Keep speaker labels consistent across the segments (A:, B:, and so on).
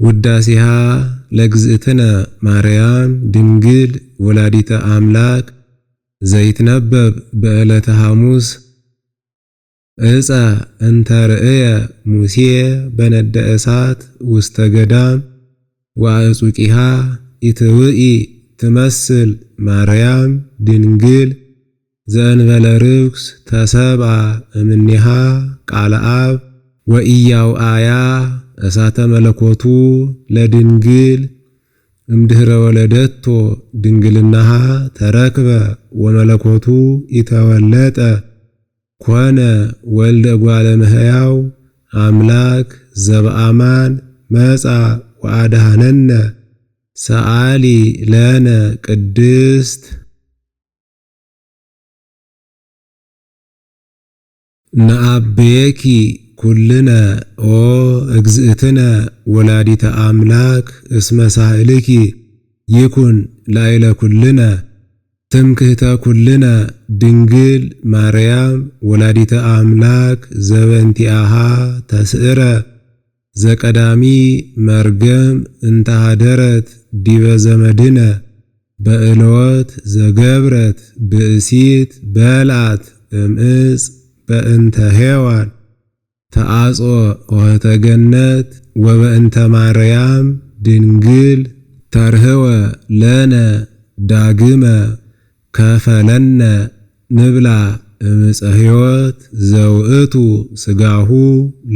A: ውዳሴሃ ለእግዝእትነ ማርያም ድንግል ወላዲተ አምላክ ዘይትነበብ በዕለተ ሐሙስ። ዕፀ እንተ ርእየ ሙሴ በነደ እሳት ውስተ ገዳም ወአዕጹቂሃ ኢትውኢ ትመስል ማርያም ድንግል ዘእንበለ ርኩስ ተሰብአ እምኔሃ ቃለ አብ ወኢያውአያ እሳተ መለኮቱ ለድንግል እምድኅረ ወለደቶ ድንግልናሃ ተረክበ ወመለኮቱ ኢተወለጠ ኮነ ወልደ እጓለ እመሕያው አምላክ ዘበአማን መጻ ወአድኀነነ ሰአሊ ለነ ቅድስት። ነአብየኪ ኩልነ ኦ እግዝእትነ ወላዲተ አምላክ እስመ ሳህልኪ ይኩን ላዕለ ኩልነ። ትምክህተ ኩልነ ድንግል ማርያም ወላዲተ አምላክ ዘበንቲአሃ ተስዕረ ዘቀዳሚ መርገም እንተሃደረት ዲበ ዘመድነ በእለወት ዘገብረት ብእሲት በልዓት እምዕፅ በእንተ ሔዋን ተአጽኦ ኆኅተ ገነት ወበእንተ ማርያም ድንግል ተርህወ ለነ ዳግመ ከፈለነ ንብላ እምፀ ሕይወት ዘውእቱ ሥጋሁ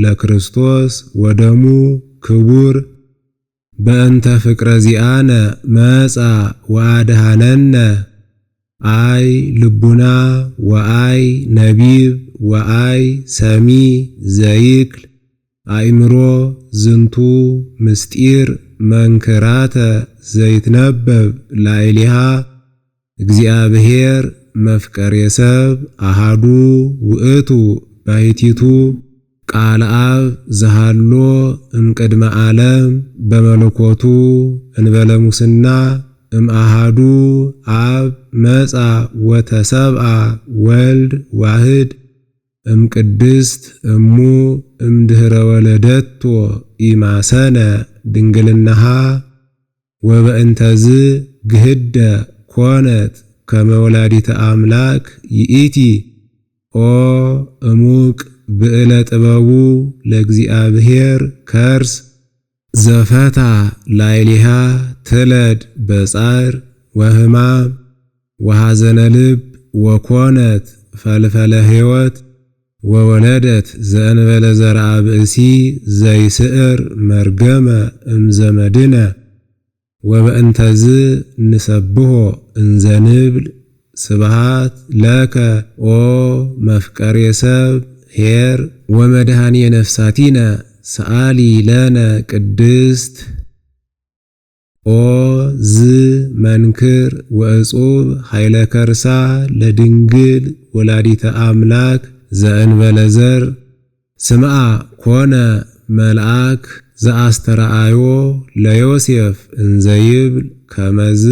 A: ለክርስቶስ ወደሙ ክቡር። በእንተ ፍቅረ ዚአነ መጻ ወአድኀነነ። አይ ልቡና ወአይ ነቢብ ወአይ ሰሚ ዘይክል አእምሮ ዝንቱ ምስጢር መንክራተ ዘይትነበብ ላዕሌሃ። እግዚአብሔር መፍቀሬ ሰብ አሃዱ ውእቱ ባሕቲቱ ቃለ አብ ዘሃሎ እምቅድመ ዓለም በመለኮቱ እንበለ ሙስና እምአሃዱ አብ መጻ ወተሰብአ ወልድ ዋህድ እምቅድስት እሙ እምድኅረ ወለደቶ ኢማሰነ ድንግልናሃ ወበእንተዝ ግህደ ኮነት ከመ ወላዲተ አምላክ ይእቲ። ኦ እሙቅ ብዕለ ጥበቡ ለእግዚአብሔር ከርስ ዘፈታ ላዕሌሃ ትለድ በጻር ወህማም ወሐዘነ ልብ ወኮነት ፈልፈለ ሕይወት ወወለደት ዘእንበለ ዘርአ ብእሲ ዘይስዕር መርገመ እምዘመድነ። ወበእንተዝ ንሰብሖ እንዘ ንብል ስብሃት ለከ ኦ መፍቀሬ ሰብ ኄር ወመድኃኔ ነፍሳቲነ ሰአሊ ለነ ቅድስት። ኦ ዝ መንክር ወእጹብ ኃይለ ከርሳ ለድንግል ወላዲተ አምላክ ዘእንበለ ዘር ስምዓ ኮነ መልአክ ዘአስተርአዮ ለዮሴፍ እንዘይብል ከመዝ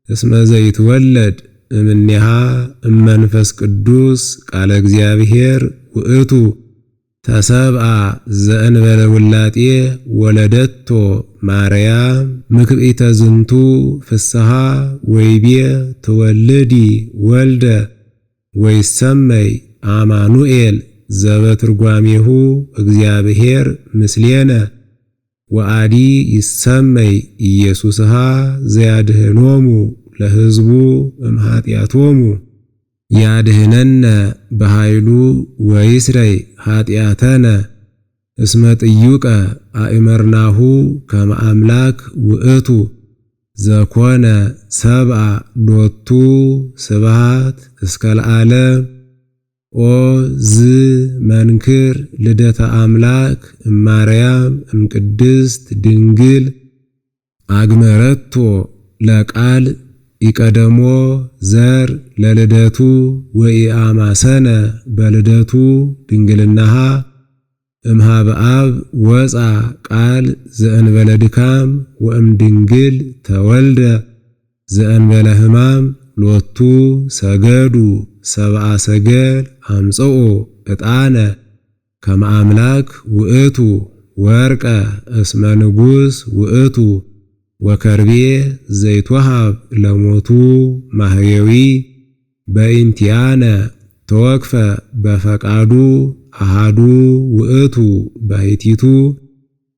A: እስመ ዘይትወለድ እምኔሃ እመንፈስ ቅዱስ ቃለ እግዚአብሔር ውእቱ ተሰብአ ዘእንበለ ውላጤ ወለደቶ ማርያም ምክብኢተ ዝንቱ ፍስሐ ወይቤ ትወልዲ ወልደ ወይሰመይ አማኑኤል ዘበትርጓሜሁ እግዚአብሔር ምስሌነ ወአዲ ይሰመይ ኢየሱስሃ ዘያድህኖሙ ለሕዝቡ እምኃጢአቶሙ። ያድህነነ በኃይሉ ወይስረይ ኃጢአተነ እስመ ጥዩቀ አእመርናሁ ከመ አምላክ ውእቱ ዘኮነ ሰብአ ሎቱ ስብሃት እስከ ለዓለም። ኦ ዝ መንክር ልደተ አምላክ እማርያም እምቅድስት ድንግል አግመረቶ ለቃል ኢቀደሞ ዘር ለልደቱ ወኢአማሰነ በልደቱ ድንግልናሃ እምሃበ አብ ወፃ ቃል ዘእንበለ ድካም ወእምድንግል ተወልደ ዘእንበለ ሕማም ሎቱ ሰገዱ ሰብአ ሰገል አምጽኦ ዕጣነ ከመ አምላክ ውእቱ። ወርቀ እስመ ንጉሥ ውእቱ ወከርቤ ዘይትወሃብ ለሞቱ ማህየዊ በኢንቲያነ ተወክፈ በፈቃዱ አሃዱ ውእቱ ባሕቲቱ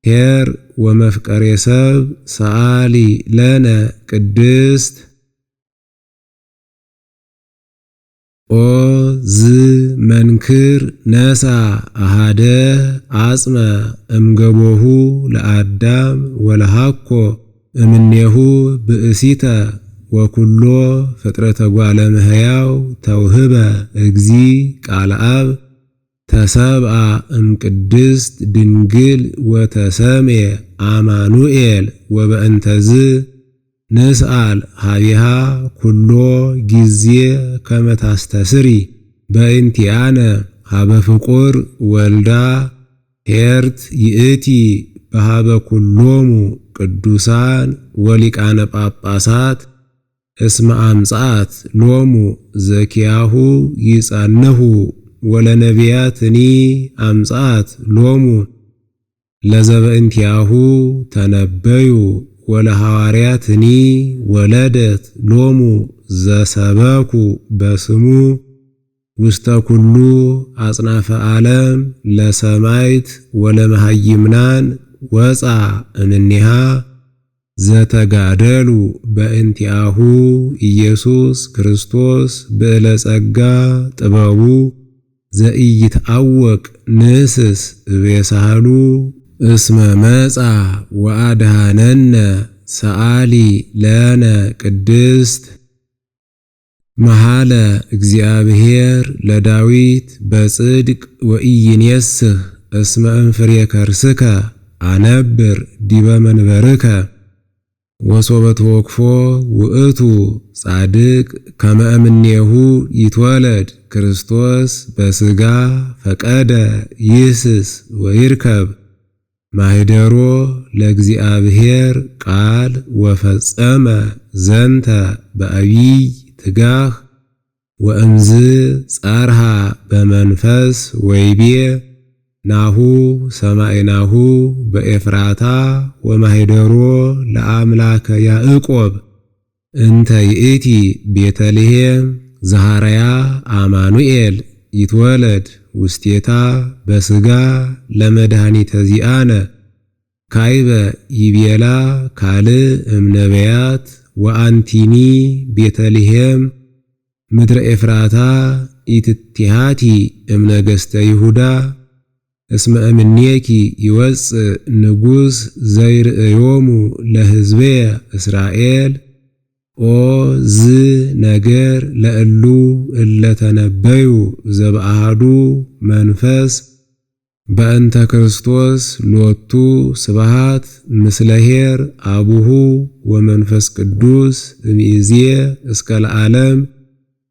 A: ኄር ወመፍቀሬ ሰብ ሰአሊ ለነ ቅድስት። ኦ ዝ መንክር ነሳ አሃደ አጽመ እምገቦሁ ለአዳም ወለሃኮ እምኔሁ ብእሲተ ወኩሎ ፍጥረተ ጓለ እመሕያው ተውህበ እግዚ ቃለ አብ ተሰብአ እምቅድስት ድንግል ወተሰምየ አማኑኤል ወበእንተዝ ንስአል ሀቢሃ ኩሎ ጊዜ ከመታስተስሪ በእንቲአነ ሀበ ፍቁር ወልዳ ሄርት ይእቲ በሀበ ኩሎሙ ቅዱሳን ወሊቃነ ጳጳሳት እስመ አምጽአት ሎሙ ዘኪያሁ ይጸንሁ ወለነቢያትኒ አምጽአት ሎሙ ለዘበእንቲአሁ ተነበዩ ወለሐዋርያትኒ ወለደት ሎሙ ዘሰበኩ በስሙ ውስተ ኩሉ አጽናፈ ዓለም ለሰማይት ወለመሃይምናን ወፃ እምኔሃ ዘተጋደሉ በእንቲአሁ ኢየሱስ ክርስቶስ ብዕለ ጸጋ ጥበቡ ዘኢይትአወቅ ንስስ እቤሳህሉ እስመ መጻ ወአድኀነነ ሰአሊ ለነ ቅድስት። መሐለ እግዚአብሔር ለዳዊት በጽድቅ ወኢይኔስህ እስመ እምፍሬ ከርስከ አነብር ዲበ መንበርከ ወሶበ ተወክፎ ውእቱ ጻድቅ ከመ እምኔሁ ይትወለድ ክርስቶስ በሥጋ ፈቀደ ይህስስ ወይርከብ ማኅደሮ ለእግዚአብሔር ቃል ወፈጸመ ዘንተ በዐቢይ ትጋህ ወእምዝ ጸርሃ በመንፈስ ወይቤ ናሁ ሰማይናሁ በኤፍራታ ወማኅደሮ ለአምላከ ያዕቆብ እንተ ይእቲ ቤተልሔም ዘሐረያ አማኑኤል ይትወለድ ውስቴታ በሥጋ ለመድኃኒተ ዚአነ ካይበ ይቤላ ካልእ እምነቢያት ወአንቲኒ ቤተልሔም ምድረ ኤፍራታ ኢትቲሃቲ እምነገሥተ ይሁዳ እስመ እምኔኪ ይወፅእ ንጉሥ ዘይርእዮሙ ለሕዝብየ እስራኤል። ኦ ዝ ነገር ለእሉ እለ ተነበዩ ዘበአሐዱ መንፈስ በእንተ ክርስቶስ ሎቱ ስብሐት ምስለ ኄር አቡሁ ወመንፈስ ቅዱስ እምይእዜ እስከ ለዓለም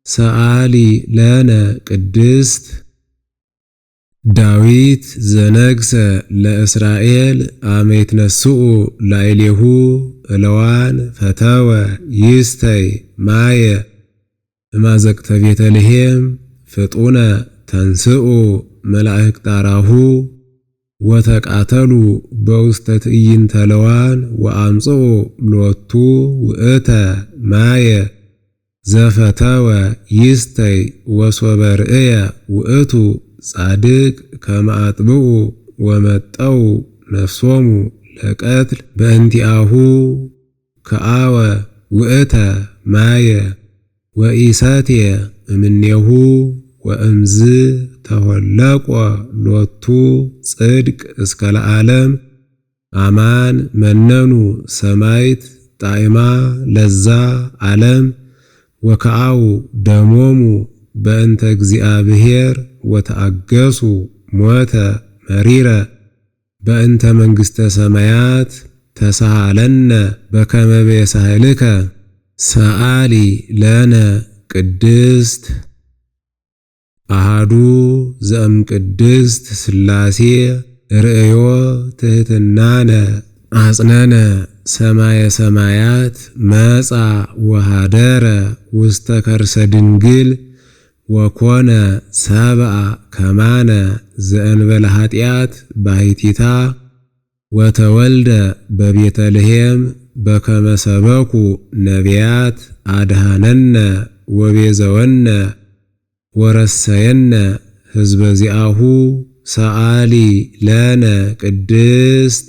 A: ሰአሊ ለነ ቅድስት። ዳዊት ዘነግሰ ለእስራኤል አመ ይትነስኡ ላዕሌሁ እለዋን ፈተወ ይስተይ ማየ እማዘቅተ ቤተልሔም ፍጡነ ተንስኡ መላእክት ጣራሁ ወተቃተሉ በውስተ ትዕይንተ ለዋን ወአምጽኡ ሎቱ ውእተ ማየ ዘፈተወ ይስተይ ወሶበ ርእየ ውእቱ ጻድቅ ከመ አጥብኡ ወመጠው ነፍሶሙ ለቀትል በእንቲአሁ ከአወ ውእተ ማየ ወኢሰትየ እምኔሁ ወእምዝ ተሆለቆ ሎቱ ጽድቅ እስከ ለዓለም። አማን መነኑ ሰማይት ጣዕማ ለዛ ዓለም ወከአው ደሞሙ በእንተ እግዚአብሔር ወተአገሱ ሞተ መሪረ በእንተ መንግሥተ ሰማያት ተሳሃለነ በከመ ቤሳህልከ ሰአሊ ለነ ቅድስት። አሃዱ ዘእምቅድስት ሥላሴ ርእዮ ትሕትናነ አጽነነ ሰማየ ሰማያት መጻ ወሃደረ ውስተ ከርሰ ድንግል ወኮነ ሰብአ ከማነ ዘእንበለ ኃጢአት ባሕቲታ። ወተወልደ በቤተልሔም በከመ ሰበኩ ነቢያት አድኀነነ ወቤዘወነ ወረሰየነ ሕዝበ ዚአሁ ሰአሊ ለነ ቅድስት።